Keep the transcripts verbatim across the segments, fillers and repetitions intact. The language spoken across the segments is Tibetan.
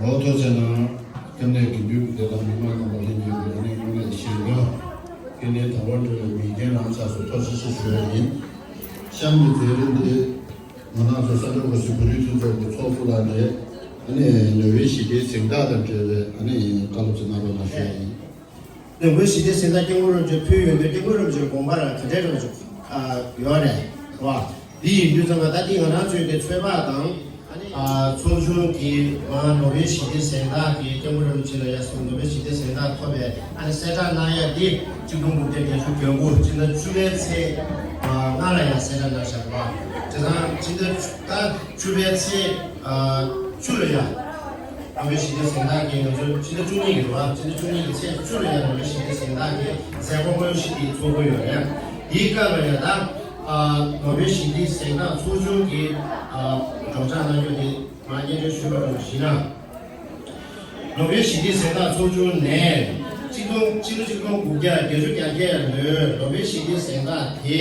ལོ་ཐོ་ཚེ་ན་སྐྱབས་གནས་དགེ་འདུན་གྱི་སྡེ་དང་མི་མང་རྣམ་པ་ལྷན་རྒྱས་ཀྱི་ཨ་ནི་སྔོན་ལ་ཞལ་འདོན། དེ་ནས་དང་པོ་འགྲོ་བའི་མི་རྒན་རང་ཚགས་སུ་ཐོ་ཆེ་ཆེ་ཞུ་ཡ་ཡིན། གཤམ་གྱི་མཛད་རིམ་འདི་ང་རང་ཚོ་ས་སྐྱ་གོ་ཤྲི་བོད་རིགས་མཐུན་ཚོགས་ཀྱི་ཚོགས་གཙོ་ལགས་ནས་ཨ་ནི་ནོ་བྷེལ་ཞི་བདེའི་གཟེངས་རྟགས་དང་འབྲེལ་བའི་ཨ་ནི་བཀའ་སློབ་ཅིག་གནང་རོགས་གནང་ཞུ་ཡ་ཡིན། ནོ་བྷེལ་ཞི་བདེའི་གཟེངས་རྟགས་སྐྱབས་མགོན་རིན་པོ་ཆེ་ཕུལ་ཡོད་དུས་སྐྱབས་མགོན་རིན་པོ་ཆེའི་དགོངས་པ་རང་ག་འདྲས་རིན་པོ་ཆེ་ཨ་ཡོད་རེད་བ། འདི་ཡིན་དུས་ཙམ་པ་ད་འདི་ང་རང་ཚོའི་གི་ཚོད་དཔག་དང་ཨ་ནི་ཨ་ཚོགས་ཆུང་གི་ང་ནོ་བྷེལ་ཞི་བདེའི་གཟེངས་རྟགས་ཀྱི་སྐྱབས་མགོན་རིན་པོ་ཆེ་ལ་ཡ་སོང་ནོ་བྷེལ་ཞི་བདེའི་གཟེངས་རྟགས་ཐོབ་པའི་ཨ་ནི་གསལ་བསྒྲགས་གནང་ཡ་འདི་གཅིག་སྟོང་དགུ་བརྒྱ་བརྒྱད་ཅུ་གྱ་དགུ་སྤྱི་ཟླ་བཅུ་པའི་ཚེས་ཨ་ལྔ་ལ་ཡ་གསལ་བསྒྲགས་གནང་བཞག་པ། དེ་དང་སྤྱི་ཟླ་ད་བཅུ་པའི་ཚེས་ཨ་བཅུ་ལ་ཡ། ནོ་བྷེལ་ཞི་བདེའི་གཟེངས་རྟགས་ཀྱི་ང་ཚོ་ཕྱི་ཟླ་བཅུ་གཉིས་ཀྱི་རེད་བ། ཕྱི་ཟླ་བཅུ་གཉིས་ཀྱི་ཚེས་བཅུ་ལ་ཡང་ནོ་བྷེལ་ཞི་བདེའི་གཟེངས་རྟགས་ཀྱི་མཛད་སྒོ་དངོས་གཞི་དེ་ཚོགས་ཀྱི་ཡོད་རེད། དེའི་སྐབས་ལ་ཡང་ད་ཨ་ནོ་བྷེལ་ཞི་བདེའི་གཟེངས་རྟགས་ཚོགས་ཆུང་གི་ཨ་སྒྲོག་སྦྱང་གནང་རྒྱུ་དེ་ང་སྙན་སྒྲོན་ཞུས་པ་ཙམ་ཞུས་ན། ནོ་བྷེལ་ཞི་བདེའི་གཟེངས་རྟགས་ཚོགས་ཆུང་ནས་གཅིག་སྟོང་ཕྱི་ལོ་གཅིག་སྟོང་དགུ་བརྒྱ་བརྒྱད་ཅུ་གྱ་བརྒྱད་ལོའི་ནོ་བྷེལ་ཞི་བདེའི་གཟེངས་རྟགས་དེ་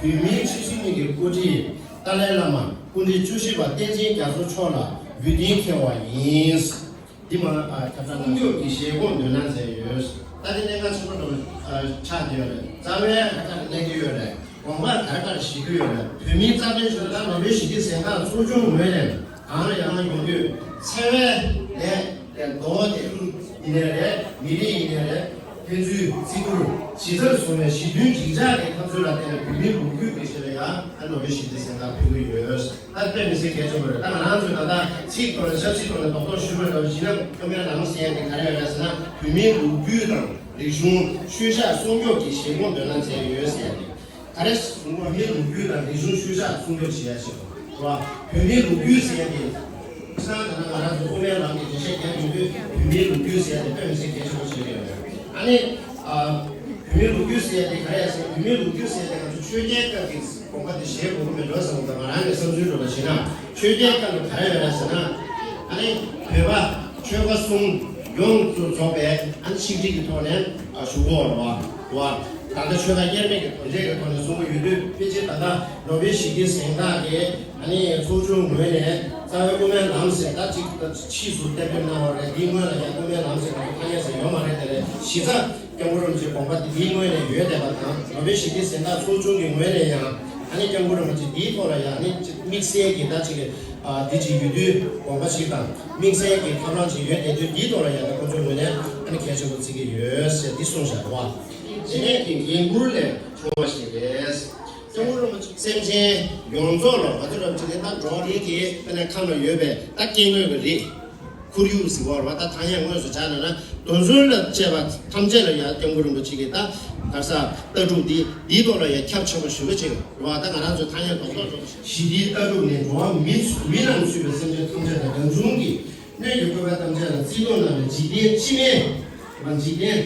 བོད་མིའི་ཆོས་སྲིད་གཉིས་ཀྱི་འགོ་ཁྲིད་ཏཱ་ལའི་བླ་མ་སྐུ་ཕྲེང་བཅུ་བཞི་པ་བསྟན་འཛིན་རྒྱ་མཚོ་མཆོག་ལ་འབུལ་གཏན་འཁེལ་བ་ཡིན། འདི་མ་ཨ་ཁ་ས་སྲུང་སྐྱོབ་ཀྱི་བཞེད་དགོངས་འདོན་གནང་མཛད་ཡོད། ད་དེ་གནད་འགག་ཆེན་པོ་འདྲ་བོ་ཆགས་བསྡད་ཡོད་རེད། རྩ་བའི་ཁ་ཁ་གནས་ཀྱི་ཡོད་རེད། དགོངས་པ་ག་རེ་ག་རེ་བཞེས་ཀྱི་ཡོད་རེད། བོད་མིའི་རྩ་དོན་ཞུ་ན་ནོ་བྷེལ་ཞི་བདེའི་གཟེངས་རྟགས་ཚོགས་ཆུང་ངོས་ནས་གང་ལ་ཡང་ཡོང་དུས་འཚེ་བའི་ལས་ལས་མདོ་དེ་ཡིན་ནའི་རེད། མི་རིགས་ཡིན་ནའི་རེད། ཕན་ཚུན་བརྩི་བཀུར་ཇི་ལྟར་བཟུང་བའི་ཞི་མཐུན་འགྲིག་འཇགས་ཀྱི་འཐབ་རྩོད་ལ་བརྟེན་ནས་བོད་མིའི་ལོ་རྒྱུས་ཀྱི་ཆེད་ལ་ཡང་ཨ་ནོ་བྷེལ་ཞི་བདེའི་གཟེངས་རྟགས་ཕུལ་གྱི་ཡོད། ད་དཔེ་མི་སྲིད་གལ་ཆེན་པོ་རེད། ད་ང་རང་ཚོས་ད་ལྟ་ཚིག་ཐོག་ནས་ཆབ་སྲིད་ཐོག་ནས་རྡོག་རྡོག་ཞུས་པ་འདྲ་བོ་ཞིག་ན་ཀོ་མེན་ལམ་ཟེར་ཡ་དེ་ག་རེ་ཡོད་རེད་ཟེར་ན། བོད་མིའི་ལོ་རྒྱུས་དང་རིག་གཞུང་ཤུལ་བཞག་སྲུང་སྐྱོབ་ཀྱི་བཞེད་དགོངས་འདོན་གནང་མཛད་ཡོད་ཟེར་ཡ་དེ། ག་རེ་བོད་མིའི་ལོ་རྒྱུས་དང་རིག་གཞུང་ཤུལ་བཞག་སྲུང་སྐྱོབ་བྱེད་ཡ་ཞིག་རེད་བ། བོད་མིའི་ལོ་རྒྱུས་ཟེར་ཡ་དེ། ཁ་སང་ད་ལྟ་ང་རང་ཚོ་ཀོ་མེན་ལམ་གྱི་འགྲེལ་བཤད་རྒྱག་ཡོང་དུས་བོད་མིའི་ལོ་རྒྱུས་ཟེར་ཡ་དེ་དཔེ་མི་སྲིད་གལ་ཆེན་པོ་ཞིག་རེད་ཡོད་རེད། ཨ་ནི། ཨ། བོད་མིའི་ལོ་རྒྱུས་ཟེར་ཡ་དེ་ག་རེ་ཟེར། བོད་མིའི་ལོ་རྒྱུས་ཟེར་ཡ་དེ་ང་ཚོ་ཆོས་རྒྱལ་སྐབས་ཀྱི་དགོངས་པ་དེ་བཞེས་དགོས་ཀྱི་མེད་འགྲོ་བསམ་གྱི་འདུག་ང་རང་གི་བསམ་ཚུལ་འགྲོ་ལ་བྱས་ན། ཆོས་རྒྱལ་སྐབས་ལ་ག་རེ་ཡོད་རེད་ཟེར་ན། ཨ་ནི་བོད་པ་ཆོལ་ཁ་གསུམ་ཡོངས་སུ་རྫོགས་པའི་ཨ་ནི་ཆིག་སྒྲིལ་གྱི་ཐོག་ནས་ཨ་བཞུགས་ཡོད་རེད་བ། བ། ད་ལྟ་ཆོལ་ཁ་དབྱེར་མེད་ཀྱི་དོན་འབྲས་ཀྱི་ཐོག་ནས་གསུང་གི་ཡོད་དུས། ཕལ་ཆེར་ད་ལྟ་ནོ་བྷེལ་ཞི་བདེའི་གཟེངས་རྟགས་དེ་ཨ་ནི་ཚོགས་ཆུང་ངོས་ནས་རྩ་བའི་ཀོ་མེན་ལམ་ཟེར་ད་ཅིག་ཕྱིས་སུ་གཏན་འབེབས་གནང་བ་རེད། འདིའི་སྔོན་ལ་ཡང་ཀོ་མེན་ལམ་ཟེར་ང་ཚོ་ཐ་སྙད་ཟེར་ཡོད་མ་རེད། དེ་ལས་གཞི་རྩ་སྐྱབས་མགོན་རིན་པོ་ཆེའི་དགོངས་པ་དེ་འདིའི་ངོས་ནས་ཡོད་བསྡད་པ་དང་། ནོ་བྷེལ་ཞི་བདེའི་གཟེངས་རྟགས་ཚོགས་ཆུང་གི་ངོས་ནས་ཡང་ཨ་ནི་སྐྱབས་མགོན་རིན་པོ་ཆེ་འདིའི་ཐོག་ལ་ཡང་ཨ་ནི་དམིགས་བསལ་གྱི་ད་ཅིག་ཨ་འདི་ཅིག་ཡོད་དུས་དགོངས་པ་ཞིག་དང་། དམིགས་བསལ་གྱི་ཐབས་ལམ་ཅིག་ཡོད་བསྡད་དུས། འདིའི་ཐོག་ལ་ཡང་ད་ཁོང་ཚོའི་ངོས་ནས་ཨ་ནི་གལ་ཆེན་པོ་བརྩི་གི་ཡོད་ཟེར་འདི་གསུངས་བཞག་པ། འདི་ནས་ཀྱི་འགན་འཁུར་ལས་བྱུང་བ་ཞིག་རེད། སྐྱབས་མགོན་རིན་པོ་ཆེ་སེམས་ཅན་ཡོངས་རྫོགས་ལ་ང་ཚོ་རབ་ཅིག་ནས་ད་འགྲོ་བ་རིགས་ཀྱི་དཔེར་ན་ཁམས་ལ་ཡོད་པའི་ད་སྐྱེ་དངོས་ཀྱི་རིགས། ཁོར་ཡུག་ཟེར་བ་རེད་བ། ད་ཐ་སྙད་དངོས་སུ་སྦྱར་ན་ན་འདུ་འཛོམས་ལ་བཅས་པ་ཐམས་ཅད་ལ་ཡང་སྐྱབས་མགོན་རིན་པོ་ཆེ་གིས་ད་ག་ས་ལྟ་གྲུབ་འདི་འདིའི་ཐོག་ལ་ཡང་ཁྱབ་ཆེན་པོ་ཞེ་པོ་ཅིག་རེད་བ། ད་ང་རང་ཚོའི་ཐ་སྙད་རྡོག་རྡོག་རེད། ཞི་བདེའི་ལྟ་གྲུབ་ནི་འགྲོ་བ་མི་མི་རྣམས་ཚུད་པའི་སེམས་ཅན་ཐམས་ཅད་དང་རང་བྱུང་གི་སྣོད་ཀྱི་བཀོད་པ་ཐམས་ཅད་ལ་བརྩེ་གདུང་གནང་བའི་འཇིག་རྟེན་སྤྱི་སྨན། འཇིག་རྟེན་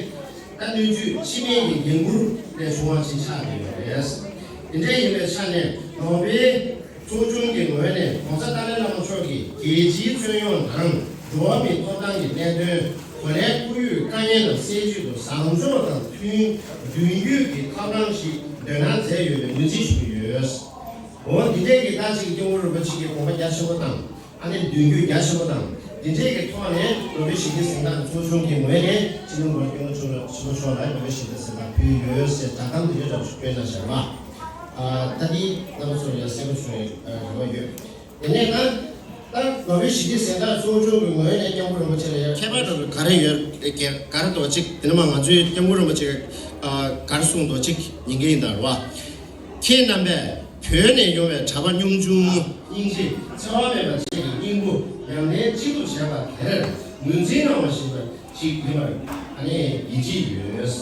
ད་སྣོད་བཅུད་སྤྱི་སྨན་གྱི་འགན་འཁུར་ལས་བྱུང་བ་ཞིག་ཆགས་ཡོད་པ་རེད། དེ་འདྲ་ཡིན་པའི་ཆ་ནས་ནོ་བྷེལ་ཚོགས་ཆུང་གི་ངོས་ནས་༸གོང་ས་ཏཱ་ལའི་བླ་མ་མཆོག་གིས་རྒྱལ་སྤྱིའི་རྩོད་ཡོང་ནང་འགྲོ་བ་མིའི་ཐོབ་ཐང་གི་གནད་དོན། གོ་ལའི་ཁོར་ཡུག་དཀའ་ངལ་དང་སེལ་ཆེད་དུ་བཟང་ཕྱོགས་དང་མཐུན་མདུན་སྐྱོད་ཀྱི་ཐབས་ལམ་ཞིག་འདོན་གནང་མཛད་ཡོད་པའི་ངོས་འཛིན་ཞུ་གི་ཡོད། འོ་འདི་འདྲའི་གི་ད་ཅིག་སྐྱབས་མགོན་རིན་པོ་ཆེ་གི་དགོངས་པ་རྒྱ་ཆེན་པོ་དང་། ཨ་ནི་མདུན་སྐྱོད་རྒྱ་ཆེན་པོ་དང་། འདི་འདྲའི་གི་ཐོག་ནས་ནོ་བྷེལ་ཞི་བདེའི་གཟེངས་རྟགས་ཚོགས་ཆུང་གི་ངོས་ནས་སྤྱི་ནོར་གོང་ས་སྐྱབས་མགོན་ཆེན་པོ་མཆོག་ལ་ནོ་བྷེལ་ཞི་བདེའི་གཟེངས་རྟགས་ཕུལ་ཡོད་ཟེར་བསྒྲགས་གཏམ་འདི་འདྲ་འདྲ་བོ་ཞིག་སྤེལ་གནང་བཞག་པ། ཨ་ད་འདི་རྣམ་པ་ཚོར་ཡང་གསལ་པོ་བྱུང་བའི་རེ་བ་ཡོད། དེ་ནས་ད་ད་ནོ་བྷེལ་ཞི་བདེའི་གཟེངས་རྟགས་གཙོ་བོ་ཅོག་གི་ངོས་ནས་སྐྱབས་མགོན་རིན་པོ་ཆེ་ལ་ཡང་ཁྱད་པར་དུ་ག་རེ་ཡོད་ག་རེ་འདུག་ཅིག་དེ་ནས་མ་ང་ཚོའི་སྐྱབས་མགོན་རིན་པོ་ཆེ་ག་རེ་གསུངས་འདུག་ཅིག་ཉན་གྱི་ཡིན་ད་རེད་བ། ཁྱེད་རྣམ་པས་བོད་ནས་ཡོང་བའི་གྲྭ་པ་སྙོམ་ཆུང་སྙིང་རྗེ་འཚེ་བ་མེད་པ་བཅས་ཀྱི་སྙིང་པོ་ཉམས་ལེན་ཅི་ཐུབ་བྱས་པ་དེར་ངོས་འཛིན་གནང་བ་ཞིག་ཅིག་ཡིན་པར་ཨ་ནི་ཡིད་ཆེས་ཡོད། བྱས་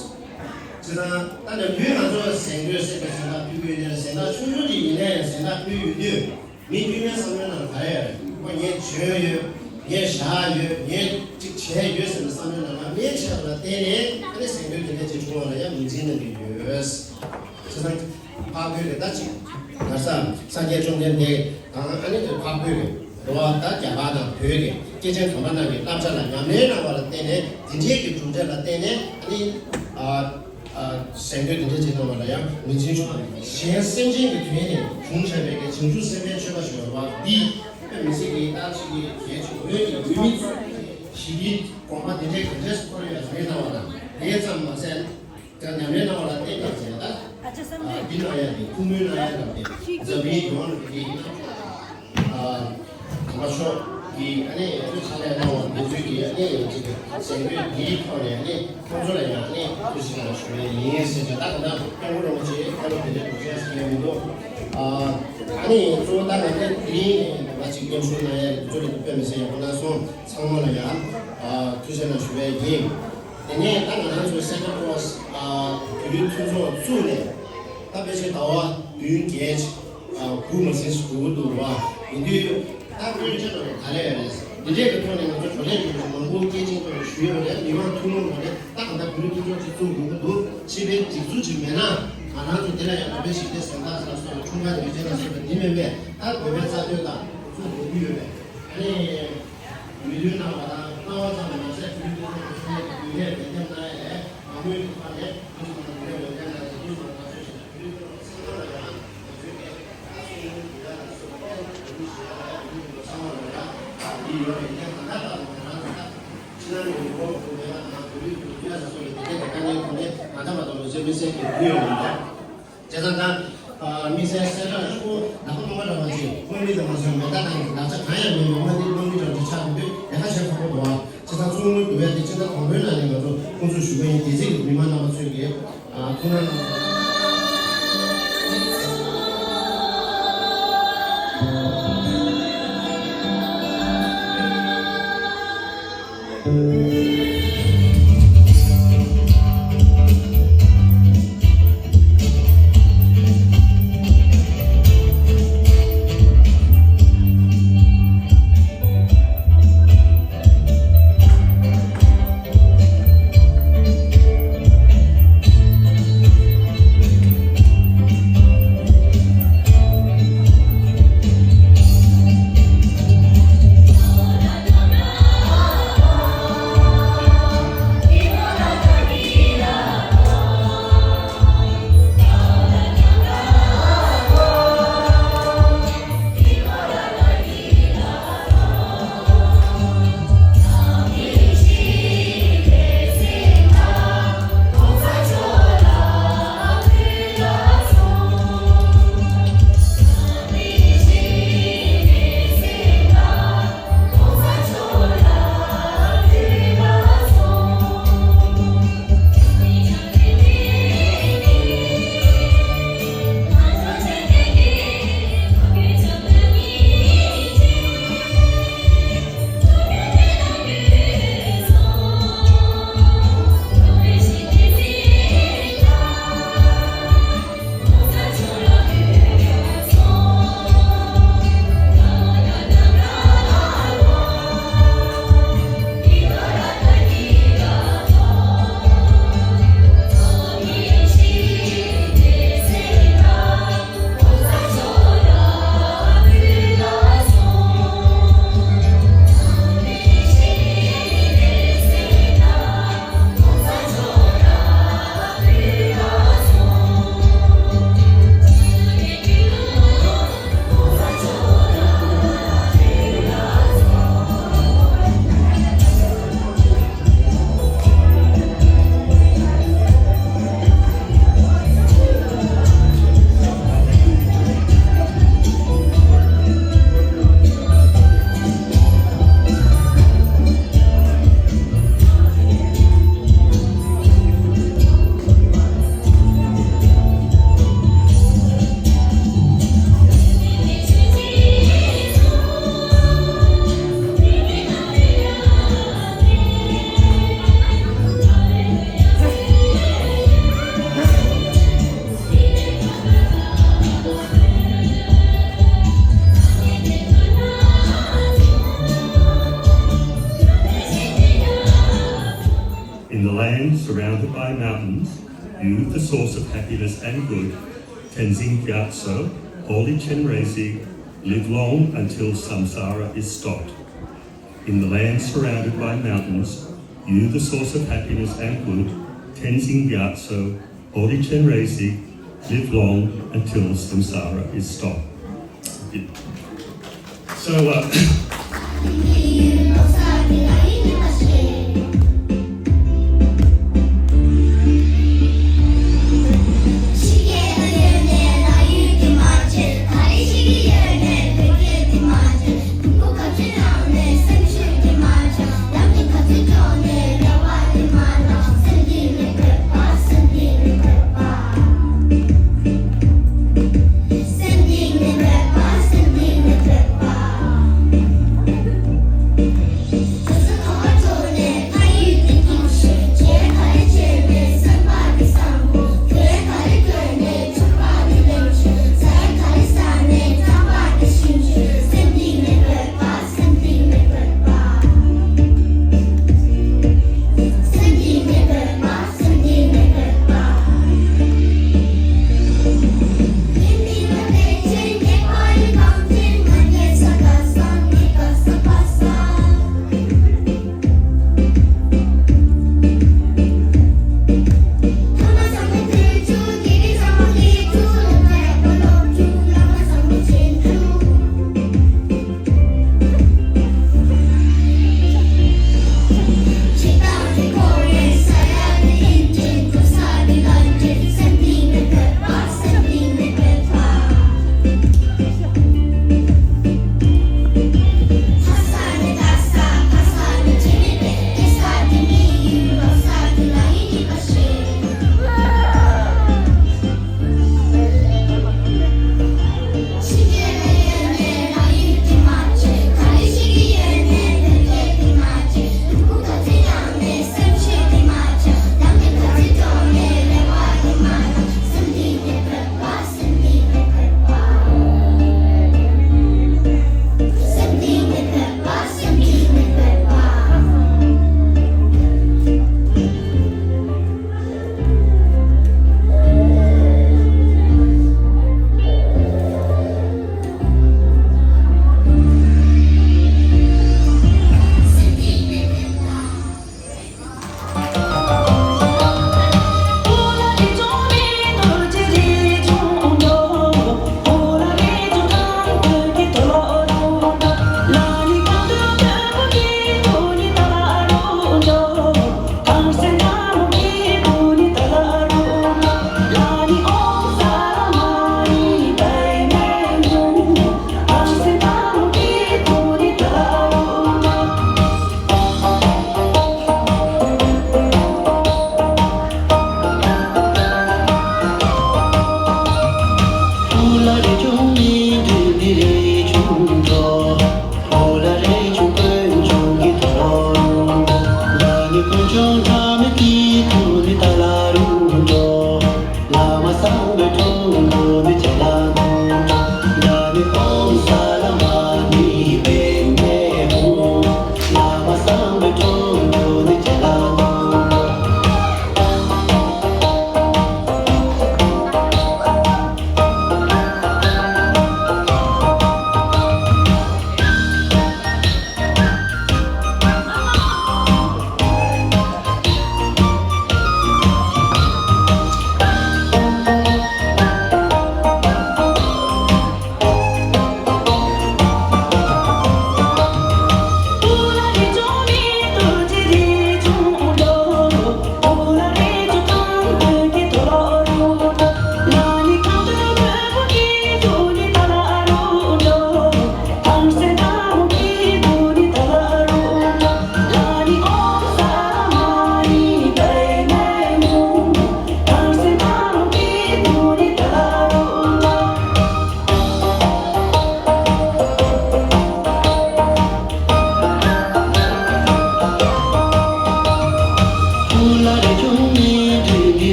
ཙང་ད་ནམ་རྒྱུན་ང་ཚོ་གཟེངས་བསྟོད་ཟེར་བའི་གཟེངས་རྟགས་ཕུལ་དགོས་ནས་གཟེངས་རྟགས་ཆུང་ཆུང་ཅིག་ཡིན་ནའི་གཟེངས་རྟགས་ཕུལ་ཡོང་དུས་མི་དཀྱུས་མའི་བསམ་བློའི་ནང་ག་རེ་ཡོད་རེད། ཁོ་ངས་བྱོན་ཡོད། ངས་བཞག་ཡོད། ངས་ཅིག་བྱས་ཡོད་ཟེར་ནས་བསམ་བློའི་ནང་ལ་མེད་ཆེ་བ་ལ་བརྟེན་ནས་ཨ་ནི་གཟེངས་བསྟོད་དེ་འདྲ་ཅིག་བྱུང་བ་ལ་ཡང་ངོས་འཛིན་གནང་གི་ཡོད། བྱས་ཙང་འཕགས་བོད་ཀྱི་ད་ཅིག་ག་ས་སངས་རྒྱས་བཅོམ་ལྡན་འདས་དང་ཨ་ནི་དེ་འཕགས་བོད་ཀྱི་འགྲོ་བ་ད་རྒྱ་གར་དང་བོད་ཀྱི་སྐྱེས་ཆེན་གོང་མ་རྣམས་ཀྱི་བསླབ་བྱ་ལ་ཉམས་ལེན་གནང་བ་ལ་བརྟེན་ནས་དེ་འདྲའི་གི་གྲུབ་འབྲས་ལ་བརྟེན་ནས་ཨ་ནི་ཨ་ཨ་གཟེངས་བསྟོད་དེ་འདྲ་ཅིག་གནང་བ་ལ་ཡང་ངོས་འཛིན་ཆོག་གཞན་སེམས་ཅན་གྱི་དོན་ནི་བྱུང་བྱས་པའི་གི་བྱང་ཆུབ་སེམས་དཔའི་སྤྱོད་པ་ཞིག་ཡོད་པ་འདི་དཔེ་མི་སྲིད་ཀྱི་ད་ཅིག་གི་གལ་ཆེ་བོད་ཀྱི་ཡུལ་མི་ཚོ་ཞི་བདེའི་དགོངས་པ་དེ་འདྲའི་ག་འདྲས་སུ་འཁོར་ཡོད་རེད་གནང་བ་དང་དེ་ཙམ་མ་ཟད། ཀྱང་ཉམས་ལེན་གནང་བ་ལ་བརྟེན་པར་བྱས་ན། ཨ་ཅེ་བསམ་ཨ་གྲུབ། འདི་གནང་ཡ་དེ་ཐུགས་སྨོན་གནང་ཡ་དང་དེ་འཛམ་གླིང་ཡོངས་ལ་དེ་ཨ་གོང་མ་མཆོག་གིས་ཨ་ནི་ང་ཚོའི་ཕྱག་ལས་གནང་བ་འདི་ཚོའི་གི་ཨ་ནི་ཅིག་གཟེངས་བསྟོད་འདིའི་ཐོག་ནས་ཨ་ནི་ཁོང་ཚོ་ལ་ཡང་ཨ་ནི་ཐུགས་རྗེ་ཆེ་ཞུ་ཡ་ཡིན་ཟེར་ཅིག་ད་ག་ད་སྐྱབས་མགོན་རིན་པོ་ཆེ་ཁ་ལོ་དེ་འདྲ་འདུག་ཅེས་ཟེར་ཡ་མི་འདུག་ཨ་ནི་གཙོ་བོ་ད་ང་ཚོའི་དེ་རིང་ང་ཅིག་མཉམ་ཞུགས་གནང་ཡ་འདི་ཚོ་ལ་དཔེ་མི་སྲིད་ཡག་པོ་གནང་སོང་། ཚང་མ་ལ་ཡང་ཨ་ཐུགས་རྗེ་ཆེ་ཞུ་ཡ་ཡིན། དེ་ནས་ད་ང་རང་ཚོ་སེན་ཊར་ཀོར་སི་ཨ་བོད་རིགས་མཐུན་ཚོགས་བཙུགས་ནས་ད་ཕལ་ཆེར་ཟླ་བ་བདུན་བརྒྱད་ཨ་དགུ་མ་ཟིན་ཞིག་འགྲོ་གི་འདུག་བ། ཡིན་དུས་ད་སྐུ་ཕྲེང་ལ་ག་རེ་ཡོད་རེད། འདི་འདྲས་ཀྱི་ཐོག་ནས་ང་ཚོ་བགྲོ་གླེང་ཡོད་ཀྱི་མང་པོ་སྐད་ཆེན་ཐོག་ནས་ཞུས་ཡོད་རེད། མི་མང་ཐུན་མོང་ཐོག་ནས་ད་གང་ལྟར་བོད་རིགས་མཐུན་ཚོགས་ཅིག་བཙུགས་དགོས་ཀྱི་འདུག་ཅེས་པའི་སྒྲིག་འཛུགས་ཅིག་མེད་ན་ང་རང་ཚོ་དེ་ལ་ཡང་ནོ་བེལ་ཞི་བདེའི་གཟེངས་རྟགས་ལ་སོགས་པའི་འཁྲུངས་སྐར་དུས་ཆེན་ལ་སོགས་པའི་འདི་མིན་པའི་ད་བོད་པའི་རྩ་དོན་དང་འདུ་འཛོམས་དགོས་ཀྱི་ཡོད་པས། ཨ་ནི། མི་མཐུན་གནང་བ་དང་གནང་བ་ཙམ་མ་ཟད་བོད་རིགས་སྤྱི་ཚོགས་ཀྱི་ཐོག་ནས་རྒྱུན་ལས་འོས་འདེམས་གནང་ཡ་ལས་མང་མོས་ཀྱི་ཐོག་ནས་མི་ཚོ་ནང་རྒྱུན་ལས་འོས་འདེམས་གནང་ཡ་དེ་ཚོ་ནང་ཐག་གཅོད་བྱས་ནས་བོད་རིགས་སྤྱི་ཚོགས་སེམས་ཁམས་ལ་ཡང་ང་ཚོའི་གི་ད་སོ་སོའི་འདི་ལ་སོ་སོ་ཀན་བོད་རིགས་ཞེས་ཡ་ལ་ཡང་མི་ཚོ་ཚང་མ་ལ་ཡང་འདི་ཡོད་རེད། ཡང་ད་ལྟ་ལྟ་བུ་ང་རང་ཚོ་ད་ཕྱི་ནང་གི་ཡུལ་སྐོར་བ་ཁོ་མེད་པ་དང་བོད་རིགས་ཀྱི་རྒྱུད་ལ་སོགས་པའི་དེ་གའི་དེ་དཀའ་ངལ་ཐོག་ནས་ང་ད་བར་དུ་ལོ་ཚོད་མི་སེར་གྱི་རྒྱུས་ཡོད་མི་འདུག་བྱས་ཙང་ད་དམིགས་བསལ་གསལ་བསྒྲགས་གཙོ་བོ་ནག་པོ་སྣུམ་པ་འདྲ་བ་ཅིག་དམག་མི་དང་མ་སོན་མེ་མདའ་དང་ལག་ཆ་གང་ཡང་མེད་པའི་དམག་མི་དམག་མི་འདྲ་བ་ཅིག་ཆགས་ཡོང་དུས་ལས་ཀ་བྱེད་ཁག་པོ་འདུག་བ། བྱས་ཙང་བཙུན་དངུལ་བསྡུ་བའི་དེ་ཕྱི་ཟླ་དང་པོའི་ནང་ནས་ང་ཚོ་ཁོང་ཚོ་ཞུ་གི་ཡིན། དེ་ཚེ་གི་མི་མང་རྣམ་པ་ཚོས་ཀྱི་ཐུགས་སྣང་གནང་། Surrounded by mountains, you, the source of happiness and good, Tenzin Gyatso, holy Chenrezig, live long until samsara is stopped. In the land surrounded by mountains, you, the source of happiness and good, Tenzin Gyatso, holy Chenrezig, live long until samsara is stopped. So, uh,